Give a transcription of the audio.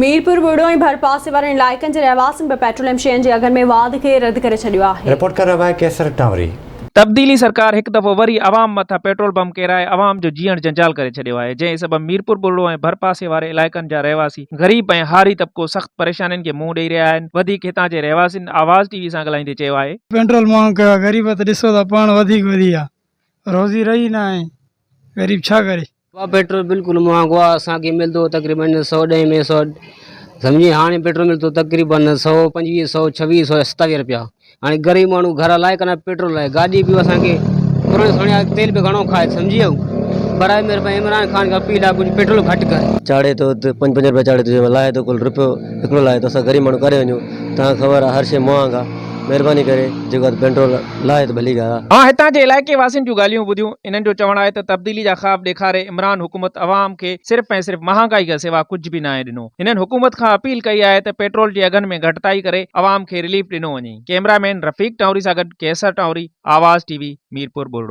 ميرپور ٻرڙو ۽ ڀرپاسي وارن علائقن جي رهواسين به پيٽروليم شين جي اگهن ۾ واڌ کي رد ڪري ڇڏيو آهي. رپورٽ ڪري رهيو آهي قيصر ٽانوري. تبديلي سرڪار هڪ دفعو وري عوام مٿان پيٽرول بم ڪيرائي عوام جو جيئڻ جنجال ڪري ڇڏيو آهي جنهن سبب ميرپور ٻرڙو ۽ ڀرپاسي واري علائقن جا رهواسي غريب ۽ هاري طبقو سخت پريشانين کي منهن ڏئي رهيا آهن وڌيڪ هتان جي رهواسين آواز ٽي وي سان ڳالهائيندي چيو آهي. پيٽرول مهانگو ڪيو آهي غريب ته ڏسو ٿا پاڻ وڌيڪ وڌي ويا روزي رهي ناهي غريب ڇا ڪري. ڀاء پيٽرول بلڪل مهانگو آ اسان کي ملندو تقريبن 110 ۾ سو سمجهي هاڻي پيٽرول ملندو تقريبن 125 126 127 روپيا هاڻي غريب ماڻهو گهر هلائي ڪنا پيٽرول لاء گاڏي به اسان کي پراڻي سڻي آ تيل به گهڻو کائي سمجهي ويو برائي مهرباني عمران خان کي اپيل آ ڪجهه پيٽرول گهٽ ڪر. چاڙهي ٿو ته پنج پنج روپيا چاڙهي ٿو جنهن ۾ لاهي ٿو ڪل روپيو هڪڙو لاهي ٿو اسان غريب ماڻهو ڪاڏي وڃون توهان کي خبر آ هر شي مهانگ آ مهرباني ڪري جيڪو آ پيٽرول لاهي ته ڀلي ڳالهه آ. اوهان هتان جي علائقي واسين جون ڳالهيون ٻڌيون، انهن جو چوڻ آهي ته تبديلي جا خواب ڏيکاري عمران حڪومت عوام کي صرف ۽ صرف مهانگائي کان سوا ڪجهه به ناهي ڏنو. هنن حڪومت کان اپيل ڪئي آهي ته پيٽرول جي اگهن ۾ گهٽتائي ڪري عوام کي رليف ڏنو وڃي. ڪئميرا مين رفيق ٽانوري سان گڏ قيصر ٽانوري، آواز ٽي وي، ميرپور ٻرڙو.